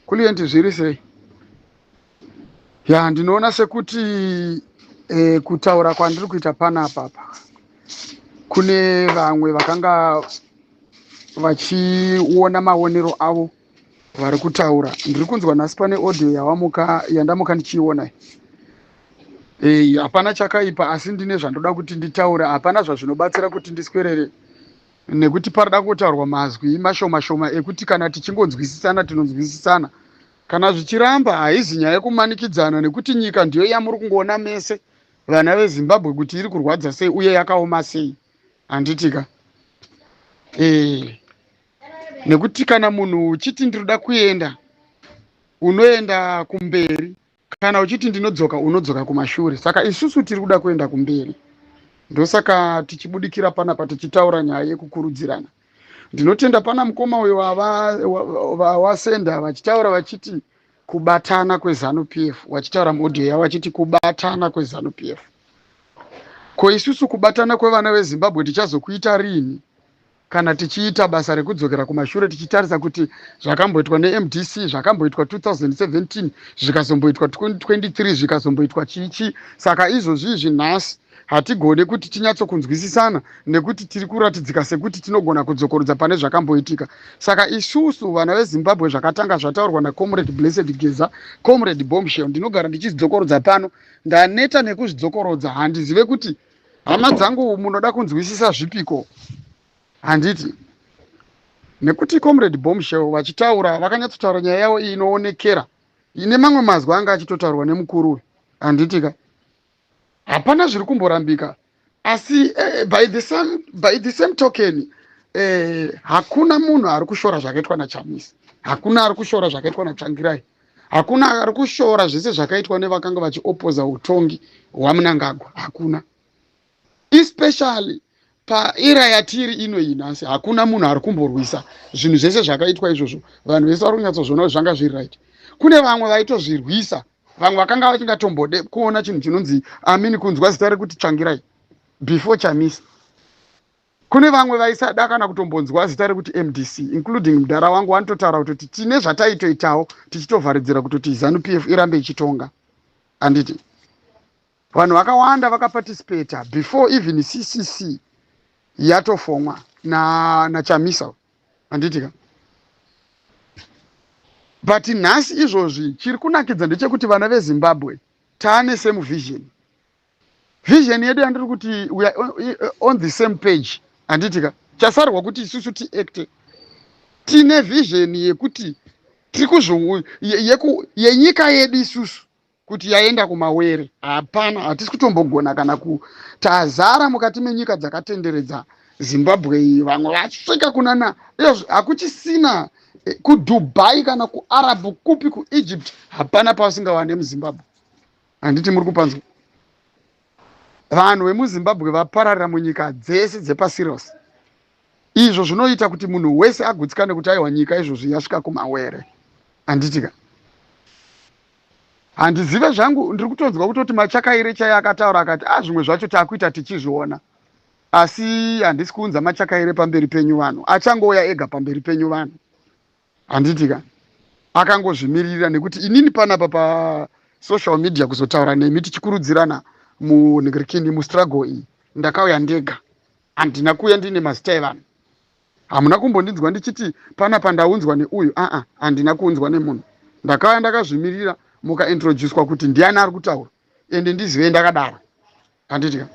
Kulient, zviri sei? Ya, ndinoona sekuti kutaura kwandiri kuita panapa pa kune vamwe vakanga vachiona maonero avo vari kutaura. Ndiri kunzwa nhasi pane audio yawamuka, yandamuka ndichiiona. Hapana chakaipa, asi ndine zvandoda kuti nditaure. Hapana zvazvinobatsira kuti ndiswerere, nekuti parida kutaurwa mazwi mashoma shoma ekuti kana tichingonzwisisana tinonzwisisana. Kana zvichiramba, haizi nyaya yekumanikidzana, nekuti nyika ndiyo yamuri kungoona mese vana veZimbabwe kuti iri kurwadza sei uye yakaoma sei, handitika? Nekuti kana munhu uchiti ndinoda kuenda, unoenda kumberi. Kana uchiti ndinodzoka, unodzoka kumashure. Saka isusu tiri kuda kuenda kumberi, ndosaka tichibudikira panapa tichitaura nyaya yekukurudzirana. Ndinotenda pana mukoma uyo wasenda vachitaura vachiti kubatana kweZANU PF, vachitaura muaudio yavo vachiti kubatana kweZANU PF. Ko isusu kubatana kwevana veZimbabwe tichazokuita rini, kana tichiita basa rekudzokera kumashure, tichitarisa kuti zvakamboitwa neMDC, zvakamboitwa 2017, zvikazomboitwa 2023, zvikazomboitwa chichi? Saka izvozvi izvi nhasi hatigone kuti tinyatsokunzwisisana, nekuti tiri kuratidzika sekuti tinogona kudzokorodza pane zvakamboitika. Saka isusu vana veZimbabwe, zvakatanga zvataurwa naComrade Blessed Geza, Comrade Bombshell, ndinogara ndichizvidzokorodza pano, ndaneta nekuzvidzokorodza. Handizive kuti hama dzangu munoda kunzwisisa zvipiko, handiti? Nekuti Comrade Bombshell vachitaura, vakanyatsotaura nyaya yavo iyi inoonekera ine mamwe mazwi anga achitotaurwa nemukuru uyu, handitika? Hapana zviri kumborambika, asi by the same token, hakuna munhu ari kushora zvakaitwa naChamisa, hakuna ari kushora zvakaitwa naTsvangirai, hakuna ari kushora zvese zvakaitwa nevakanga vachiopoza utongi hwaMnangagwa, hakuna. Especially paera yatiri ino iyi nhasi, hakuna munhu ari kumborwisa zvinhu zvese zvakaitwa izvozvo. Vanhu vese vari kunyatsozviona kuti zvanga zviri right. Kune vamwe vaitozvirwisa, vamwe vakanga vachingatombode kuona chinhu chinonzi amini, kunzwa zita rekuti Tsvangirai before Chamisa. Kune vamwe vaisada kana kutombonzwa zita rekuti MDC, including mudhara wangu wanototaura kutoti tine zvataitoitawo tichitovharidzira kutoti ZANU PF irambe ichitonga, handiti? Vanhu vakawanda vakaparticipata before even CCC yatofomwa naChamisa, handiti ka? But nhasi izvozvi chiri kunakidza ndechekuti vana veZimbabwe taane same vision. Vision yedu yandiri kuti we are on the same page, handiti ka? Chasarwa kuti isusu tiacte. Tine vision yekuti tiri kuzvo yenyika yedu isusu kuti yaenda kumawere. Hapana, hatisi kutombogona kana ku tazara mukati menyika dzakatenderedza Zimbabwe iyi. Vamwe vasvika kunana hakuchisina, kuDubai kana kuArab, kupi, kuEgypt, hapana pavasingawane muZimbabwe, handiti muri kupanzwa? Vanhu vemuZimbabwe vapararira munyika dzese dzepasi rose. Izvo zvinoita kuti munhu wese agutsikane kuti aiwa, nyika izvozvi yasvika kumawere, handitika? Handizive zvangu, ndiri kutonzwa kutoti Machakaire chaiye akataura akati a zvimwe zvacho taakuita tichizviona, asi handisi kuunza Machakaire pamberi penyu vanhu. Achangouya ega pamberi penyu vanhu, handitika? Akangozvimirira, nekuti inini panapa pasocial media kuzotaura nemi tichikurudzirana munhingirikini, mustruggle iyi, ndakauya ndega, handina kuuya ndine mazita evanhu. Hamuna kumbondinzwa ndichiti panapa ndaunzwa neuyu. Aa, handina kuunzwa nemunhu. Ndakauya ndakazvimirira, mukaintroducwa kuti ndiani ari kutaura, ende ndizivei ndakadaro, handitika?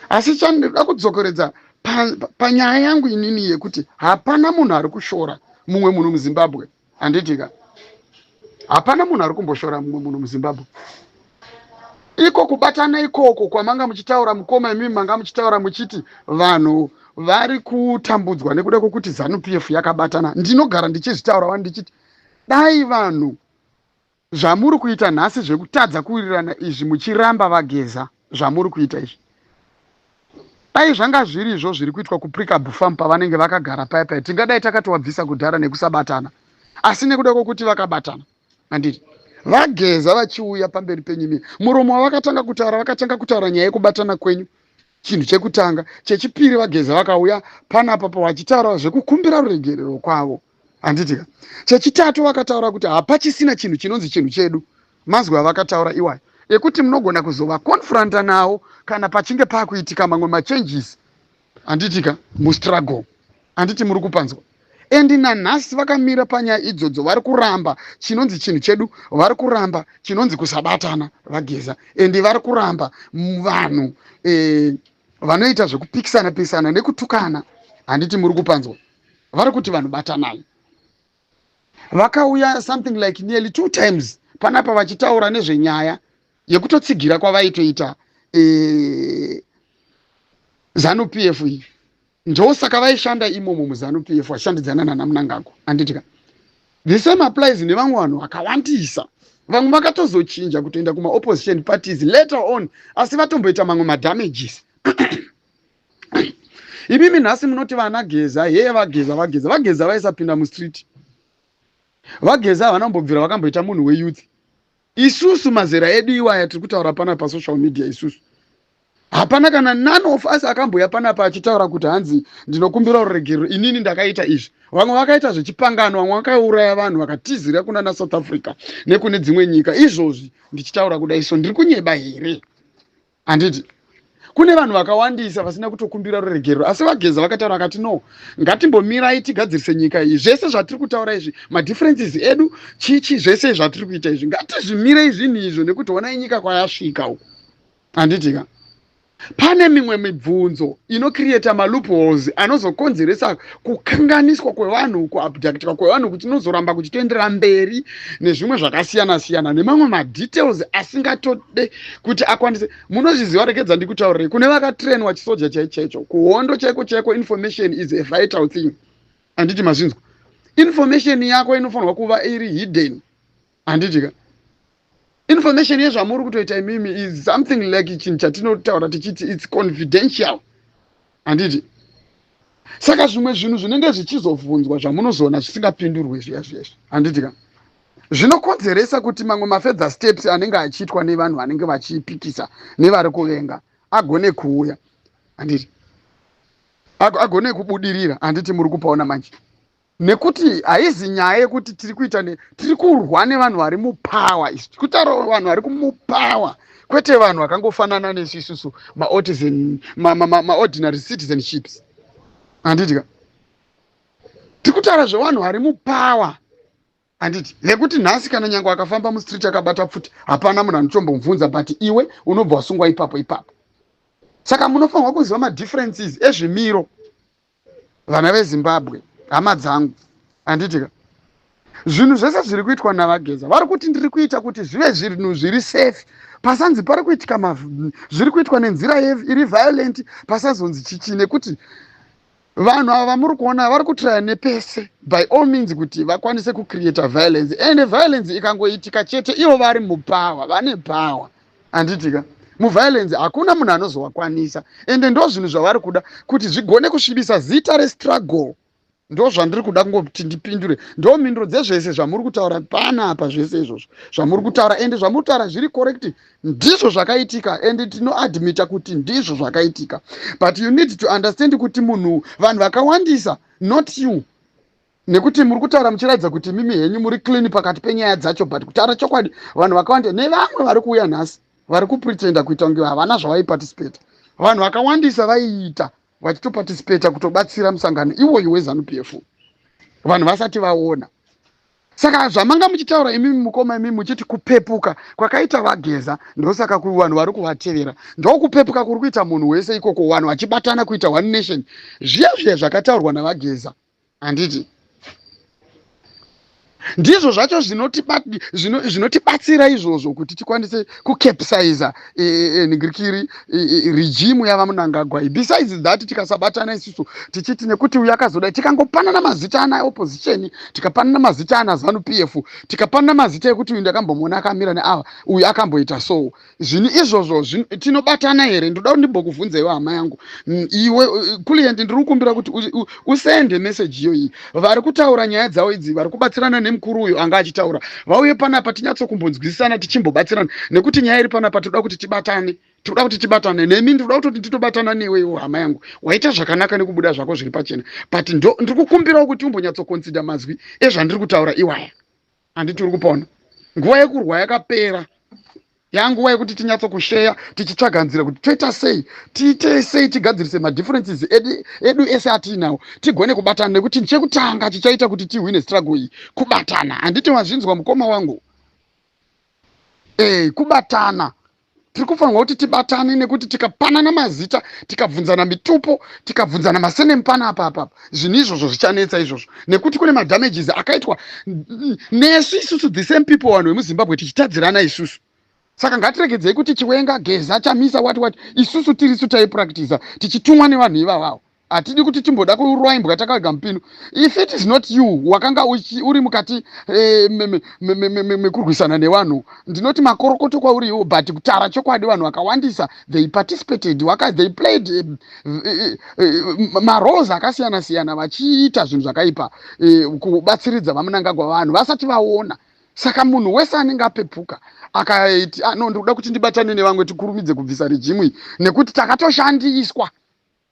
Asi chandinoda kudzokeredza panyaya yangu inini yekuti hapana munhu ari kushora mumwe munhu muZimbabwe, handitika? Hapana munhu ari kumboshora mumwe munhu muZimbabwe. Iko kubatana ikoko kwamanga muchitaura, mukoma, imimi manga muchitaura muchiti vanhu vari kutambudzwa nekuda kwokuti ZANU PF yakabatana, ndinogara ndichizvitaura wani, ndichiti dai vanhu zvamuri kuita nhasi zvekutadza kuwirirana izvi, muchiramba vaGeza, zvamuri kuita izvi, dai zvanga zvirizvo zviri kuitwa kuPrecabe Farm pavanenge vakagara paya paya, tingadai takatovabvisa kudhara nekusabatana. Asi nekuda kwokuti vakabatana, handiti? VaGeza vachiuya pamberi penyu, muromo wavakatanga kutaura, vakatanga kutaura nyaya yekubatana kwenyu, chinhu chekutanga. Chechipiri, vaGeza vakauya panapa pavachitaura zvekukumbira ruregerero kwavo. Handitika? Chechitatu, vakataura kuti hapachisina chinhu chinonzi chinhu chedu. Mazwi avakataura iwayo ekuti munogona kuzovaconfronta nawo kana pachinge paakuitika mamwe machanges, handitika, mustruggle. Handiti muri kupanzwa? And nanhasi vakamira panyaya idzodzo. Vari kuramba chinonzi chinhu chedu, vari kuramba chinonzi kusabatana, vaGeza, and vari kuramba vanhu vanoita zvekupikisana pikisana nekutukana. Handiti muri kupanzwa? Vari kuti vanhu batanai. Vakauya something like nearly two times panapa vachitaura nezvenyaya yekutotsigira kwavaitoita ZANU PF iyi. Ndosaka vaishanda imomo muZANU PF, vachishandidzana nanaMnangagwa, handitika? The same applies nevamwe vanhu vakawandisa. Vamwe vakatozochinja kutoenda kumaopposition parties later on, asi vatomboita mamwe madamages. Imimi nhasi munoti vana Geza, heye, vaGeza, vaGeza, vaGeza vaisapinda mustreet. VaGeza havana kumbobvira vakamboita munhu weyouth. Isusu mazera edu iwaya tiri kutaura pana pasocial media, isusu hapana kana none of us akamboya panapa achitaura kuti hanzi ndinokumbira ruregerero, inini ndakaita izvi. Vamwe vakaita zvechipangano, vamwe vakauraya vanhu, vakatizira kuna naSouth Africa nekune dzimwe nyika. Izvozvi ndichitaura kudai so, ndiri kunyeba here? Handiti kune vanhu vakawandisa vasina kutokumbira ruregerero? Asi vaGeza vakataura vakati, "No, ngatimbomirai tigadzirise nyika iyi. Zvese zvatiri kutaura izvi, madifferences edu, chichi, zvese zvatiri kuita izvi, ngatizvimirei zvinhu izvo, nekuti honai nyika kwayasvika uku." Handitika? Pane mimwe mibvunzo inocreata maloopholes anozokonzeresa kukanganiswa kwevanhu, kuabductwa kwevanhu, kuti inozoramba kuchitoenderera mberi nezvimwe zvakasiyana siyana, nemamwe madetails asingatode kuti akwanise. Munozviziva, rekedza ndikutaurire, kune vakatrainwa chisoja chaicho chaicho, kuhondo chaiko chaiko, information is a vital thing. Handiti mazvinzwa? Information yako inofanirwa kuva iri hidden, handitika? Information yezvamuri kutoita imimi is something like chinhu chatinotaura tichiti it's confidential, handiti? Saka zvimwe zvinhu zvinenge zvichizobvunzwa zvamunozoona zvisingapindurwe zviya zviyazvi, handitika, zvinokonzeresa kuti mamwe mafurther steps anenge achiitwa nevanhu vanenge vachipikisa nevari kuvenga agone kuuya, handiti, agone kubudirira. Handiti muri kupaona manje? Nekuti haizi nyaya yekuti tiri kuita, tiri kurwa nevanhu vari mupower. Isu kutaura vanhu vari kumupower, kwete vanhu vakangofanana nesu isusu maordinary citizenships, handitika? Tiri kutaura zvevanhu vari mupower, handiti? Nekuti nhasi kana nyange akafamba mustreet akabata pfuti, hapana munhu anotombomubvunza, but iwe unobva wasungwa ipapo ipapo. Saka munofanirwa kuziva madifferences ezvimiro, vana veZimbabwe, hama dzangu, handitika? Zvinhu zvese zviri kuitwa navaGeza, vari kuti ndiri kuita kuti zvive zvinhu zviri safe, pasanzi pari kuitika zviri kuitwa nenzira iri violent, pasazonzi chichi, nekuti vanhu ava vamuri kuona vari kutraya nepese, by all means, kuti vakwanise kucreata violence. And violence ikangoitika chete, ivo vari mupower, vane power, handitika? Muviolence hakuna munhu anozovakwanisa. Ende ndo zvinhu zvavari kuda kuti zvigone kusvibisa zita restruggle. Ndo zvandiri kuda kungoti ndipindure, ndo mhinduro dzezvese zvamuri kutaura panapa. Zvese izvozvo zvamuri kutaura, ende zvamuri kutaura zviri correct, ndizvo zvakaitika, ende tinoadmita kuti ndizvo zvakaitika. But you need to understand kuti munhu, vanhu vakawandisa, not you, nekuti muri kutaura muchiratidza kuti mimi henyu muri clean pakati penyaya dzacho, but kutaura chokwadi, vanhu vakawanda nevamwe vari kuuya nhasi vari kupretenda kuita kunge havana zvavaiparticipata. Vanhu vakawandisa vaiita vachitoparticipata kutobatsira musangano iwoyu weZANU PF, vanhu vasati vaona. Saka zvamanga muchitaura imimi mukoma, imimi muchiti kupepuka kwakaita vaGeza, ndosaka vanhu vari kuvatevera. Ndokupepuka kuri kuita munhu wese ikoko, vanhu vachibatana kuita one nation, zviya zviya zvakataurwa navaGeza, handiti? Ndizvo zvacho zvinotibatsira izvozvo kuti tikwanise kucapsiza ningirikiri regime yavaMnangagwa. Besides that, tikasabatana isusu tichiti nekuti uyu akazodai, tikangopanana mazita ana opposition, tikapanana mazita ana ZANU PF, tikapanana mazita ekuti uyu ndakambomuona akamira neava, uyu akamboita so, zvinhu izvozvo tinobatana here? Ndoda kuti ndimbokubvunzaiwo, hama yangu, iwe client, ndiri kukumbira kuti usende message iyoyi. Vari kutaura nyaya dzavo idzi, vari kubatsirana. mukuru uyu anga achitaura vauye panapa tinyatsokumbonzwisisana, tichimbobatsirana, nekuti nyaya iri panapa toda kuti tibatane, tinoda kuti tibatane nemi. Ndinoda kutoti nditobatana newe iwo, hama yangu. Waita zvakanaka nekubuda zvako zviri pachena, but ndiri kukumbirawo kuti umbonyatsoconsider mazwi ezvandiri kutaura iwaya. Handiti uri kupona? Nguva yekurwa yakapera, yanguva yekuti tinyatsokusheya, tichitsvaga nzira kuti toita sei, tiite sei, tigadzirise madifferences edu ese atiinawo, tigone kubatana, nekuti chekutanga chichaita kuti tihwine struggle iyi kubatana. Handiti wazvinzwa, mukoma wangu? Kubatana. Tiri kufanirwa kuti tibatane, nekuti tikapanana mazita, tikabvunzana mitupo, tikabvunzana masurname panapa apapa, zvinhu izvozvo zvichanetsa izvozvo, nekuti kune madamages akaitwa nesu isusu, the same people, vanhu vemuZimbabwe, tichitadzirana isusu. Saka ngatiregedzei kuti Chiwenga, Geza, Chamisa, what what. Isusu tirisu taipractisa, tichitumwa nevanhu ivavavo. Hatidi kuti timboda kurwa imbwa takavega mupino. If it is not you wakanga uri mukati mekurwisana nevanhu, ndinoti makorokoto kwauri iwo. But kutaura chokwadi, vanhu vakawandisa, they participated, they played maroles akasiyana siyana vachiita zvinhu zvakaipa kubatsiridza vaMunangagwa, vanhu vasati vaona. Saka munhu wese anenge apepuka akaiti, "Ah, no, ndikuda kuti ndibatane nevamwe, tikurumidze kubvisa regime iyi," nekuti takatoshandiswa.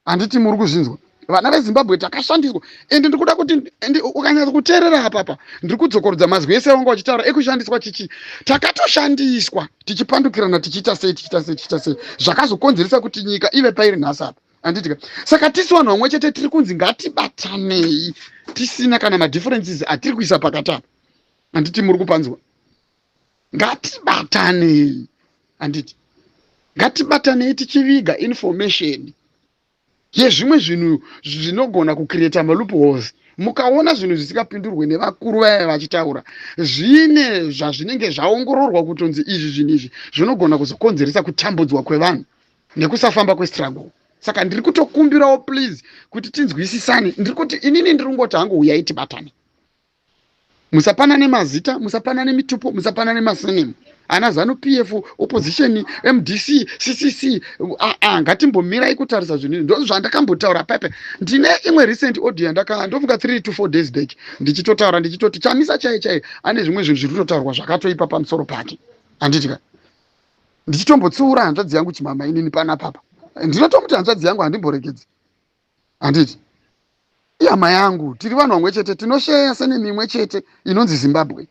Handiti muri kuzvinzwa, vana veZimbabwe? Takashandiswa. Ende ndikuda kuti ukanyatsa kuteerera apapa, ndiri kudzokorodza mazwi ese wanga uchitaura ekushandiswa chichi. Takatoshandiswa tichipandukirana, tichiita sei, tichiita sei, tichiita sei, zvakazokonzeresa kuti nyika ive pairi nhasi apa. Handitika? Saka tisi vanhu vamwe chete tiri kunzi ngatibatanei, tisina kana madifferences atiri kuisa pakati apa. Handiti muri kupanzwa? Ngatibatanei, handiti? Ngatibatanei tichiviga information yezvimwe zvinhu zvinogona kucreata maloopholes. Mukaona zvinhu zvisingapindurwe nevakuru vaya vachitaura, zvine zvazvinenge zvaongororwa kutonzi izvi zvinhu izvi zvinogona kuzokonzeresa kutambudzwa kwevanhu nekusafamba kwestruggle. Saka ndiri kutokumbirawo, please, kuti tinzwisisane. Ndiri kuti inini ndiri kungoti hangu, uyai tibatane. Musapanane mazita, musapanane mitupo, musapanane masurname ana ZANU PF, opposition, MDC, CCC. Aa, ngatimbomirai kutarisa zvinhu izvi. Ndo zvandakambotaura pepe. Ndine imwe recent audio yandaka, ndofunga 3 to 4 days back, ndichitotaura, ndichitoti Chamisa chai chai ane zvimwe zvinhu zviri kutotaurwa zvakatoipa pamusoro pake. Handitika ndichitombotsiura hanzvadzi yangu Chimama. Inini panapapa ndinotomuti hanzvadzi yangu, handimboregedzi. Handiti ihama yangu? Tiri vanhu vamwe chete, tinosheya surname imwe chete inonzi Zimbabwe.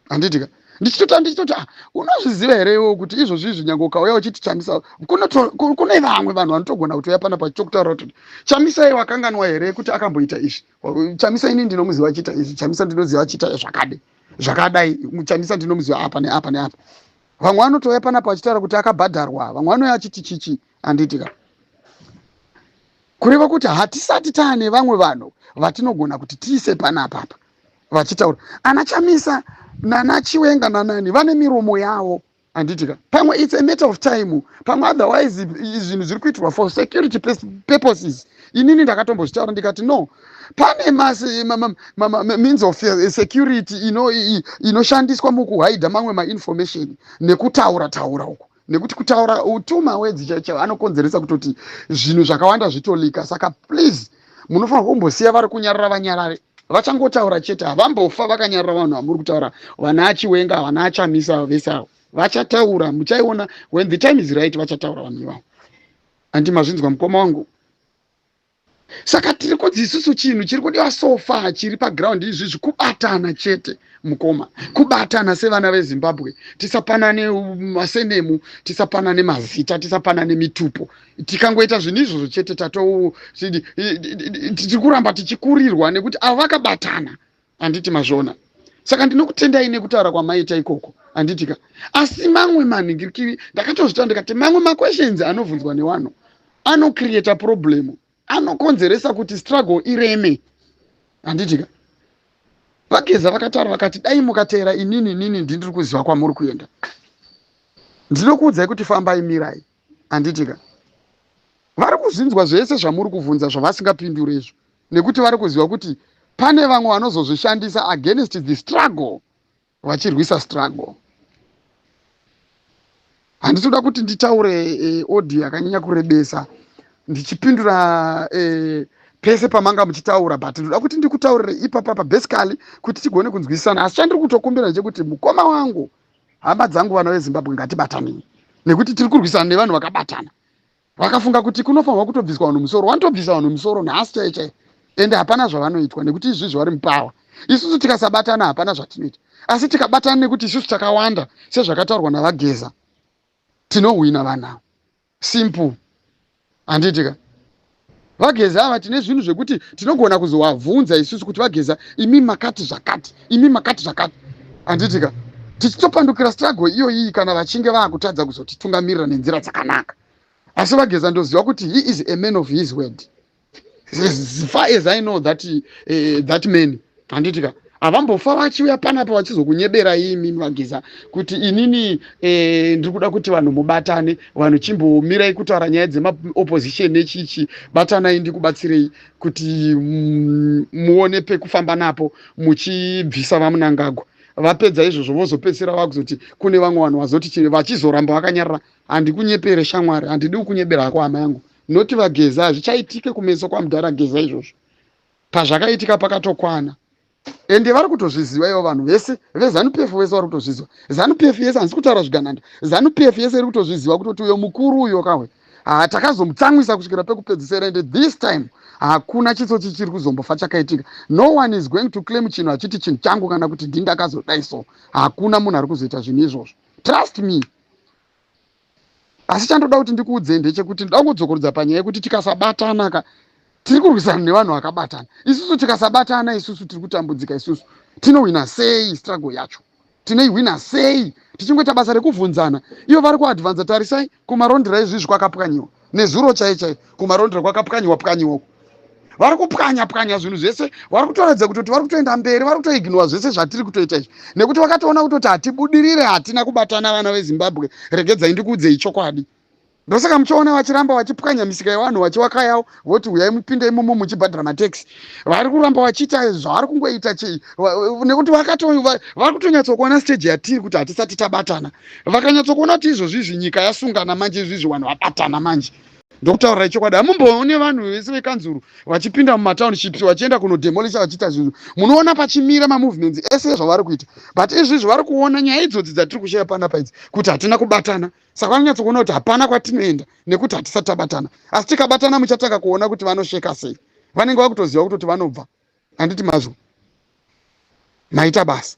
Handitika ndichitota, ndichitoti, ah, unozviziva here iwo kuti izvozvi izvi, nyange ukauya uchiti Chamisa, kune vamwe vanhu vanotogona kutouya panapa vachitokutaura kuti Chamisa iye wakanganwa here kuti akamboita izvi? Chamisa ini ndinomuziva achiita izvi, Chamisa ndinoziva achiita zvakadai zvakadai, Chamisa ndinomuziva apa neapa neapa. Vamwe vanotouya panapa vachitaura kuti akabhadharwa, vamwe vanouya achiti chichi. Handitika kureva kuti hatisati taane vamwe vanhu vatinogona kuti tiise panapapa vachitaura? Ana Chamisa nana Chiwenga nanani vane miromo yavo. Handitika pamwe it's a matter of time pamwe, otherwise zvinhu zviri kuitirwa for security purposes. Inini ndakatombozvitaura ndikati, no, pane means of security inoshandiswa mukuhaidha mamwe mainformation nekutaura taura uku, nekuti kutaura utuma wedzi chaichaiwo anokonzeresa kutoti zvinhu zvakawanda zvitolika. Saka please, munofanira kumbosiya vari kunyarara vanyarare, vachangotaura chete. Havambofa vakanyarara vanhu vamuri kutaura, vana aChiwenga, vana aChamisa, vese avo vachataura. Muchaiona when the time is right, vachataura vanhu ivavo. Handi mazvinzwa, mukoma wangu? Saka tiri kunzi isusu chinhu chiri kudiwa so far chiri paground izvizvi kubatana chete, mukoma, kubatana sevana veZimbabwe. Tisapanane masurname, tisapanane mazita, tisapanane mitupo. Tikangoita zvinhu izvozvo chete, tato tiri kuramba tichikurirwa, nekuti ava vakabatana. Handiti mazviona? Saka ndinokutendai nekutaura kwamaita ikoko. Handitika? Asi mamwe manhingirikiri ndakatozvitaura, ndikati mamwe maquestions anobvunzwa nevanhu anocreata problem, anokonzeresa kuti struggle ireme. Handitika vaGeza vakataura vakati, "Dai mukateera inini, inini ndindiri kuziva kwamuri kuenda, ndinokuudzai kuti fambai, mirai." Handitika vari kuzvinzwa zvese zvamuri kubvunza zvavasingapinduri izvo, nekuti vari kuziva kuti pane vamwe vanozozvishandisa against the struggle, vachirwisa struggle. Handisi kuda kuti nditaure audio yakanyanya kurebesa ndichipindura. Pese pamanga muchitaura, but ndoda kuti ndikutaurire ipapapa basically kuti tigone kunzwisisana. Asi chandiri kutokumbira ndechekuti, mukoma wangu, hama dzangu, vana veZimbabwe, ngatibatanei, nekuti tiri kurwisana nevanhu vakabatana. Vakafunga kuti kunofanirwa kutobviswa vanhu musoro, vanotobvisa vanhu musoro nhasi chai chai, ende hapana zvavanoitwa, nekuti izvizvi vari mupower. Isusu tikasabatana hapana zvatinoita, asi tikabatana, nekuti isusu takawanda sezvakataurwa naVaGeza, tinohwina vanhu ava. Simple, handiti ka? VaGeza ava, tine zvinhu zvekuti tinogona kuzovabvunza isusu kuti, "VaGeza, imi makati zvakati, imi makati zvakati," handiti ka? Tichitopandukira struggle iyoyi kana vachinge vaakutadza kuzotitungamirira nenzira dzakanaka. Asi VaGeza, ndoziva kuti he is a man of his word, as far as I know that man, handiti ka? Havambofa vachiuya panapa vachizokunyeberai imimi VaGeza kuti inini ndiri kuda kuti vanhu mubatane, vanhu chimbomirai kutaura nyaya dzemaopposition nechichi, batanai ndikubatsirei kuti muone pekufamba napo muchibvisa VaMunangagwa. Vapedza izvozvo, vozopedzisira vakuzoti kune vamwe vanhu vazoti vachizoramba vakanyarara. Handikunyepere shamwari, handidi kukunyebera hako hama yangu, noti VaGeza hazvichaitike kumeso kwamudhara Geza izvozvo. Pazvakaitika pakatokwana, ende vari kutozviziva ivo. Vanhu vese veZANU PF vese vari kutozviziva. ZANU PF yese, handisi kutaura zvigananda, ZANU PF yese iri kutozviziva kutoti uyo mukuru uyo kahwe ha takazomutsamwisa kusvikira pekupedzisira, ende this time hakuna chitsotsi chiri kuzombofa chakaitika. No one is going to claim chinhu achiti chinhu changu kana kuti ndindakazodai. So hakuna munhu ari kuzoita zvinhu izvozvo, trust me. Asi chandoda kuti ndikuudzei ndechekuti ndoda kudzokorodza panyaya yekuti tikasabatana ka, tiri kurwisana nevanhu vakabatana. Isusu tikasabatana, isusu tiri kutambudzika. Isusu tinohwina sei struggle yacho? Tinoihwina sei tichingoita basa rekuvhunzana, ivo vari kuadvanza? Tarisai kuMarondera izvizvi, kwakapwanyiwa nezuro chai chai. KuMarondera kwakapwanyiwa pwanyiwa, vari kupwanya pwanya zvinhu zvese. Vari kutoratidza kutoti vari kutoenda mberi, vari kutoignora zvese zvatiri kutoita izvi, nekuti vakatoona kutoti hatibudirire, hatina kubatana. Vana veZimbabwe, regedzai ndikuudzei chokwadi. Ndosaka muchiona vachiramba vachipwanya misika yevanhu, vachivaka yavo, voti uyai mupinde imomo muchibhadhara matax. Vari kuramba vachiita zvavari kungoita chii? Nekuti vari kutonyatsokuona stage yatiri kuti hatisati tabatana. Vakanyatsokuona kuti izvozvi izvi nyika yasungana manje, izvizvi vanhu vabatana manje. Ndokutaurirai chokwadi, hamumboone vanhu vese vekanzuru vachipinda mumatownships vachienda kunodemolisha, vachiita zvinhu. Munoona pachimira mamovements ese zvavari kuita. But izvizvi vari kuona nyaya idzodzi dzatiri kusheya panapa idzi, kuti hatina kubatana. Saka vanonyatsokuona kuti hapana kwatinoenda nekuti hatisati tabatana. Asi tikabatana, muchatanga kuona kuti vanosheka sei. Vanenge vakutoziva kutoti vanobva, handiti? Mazvo maita basa.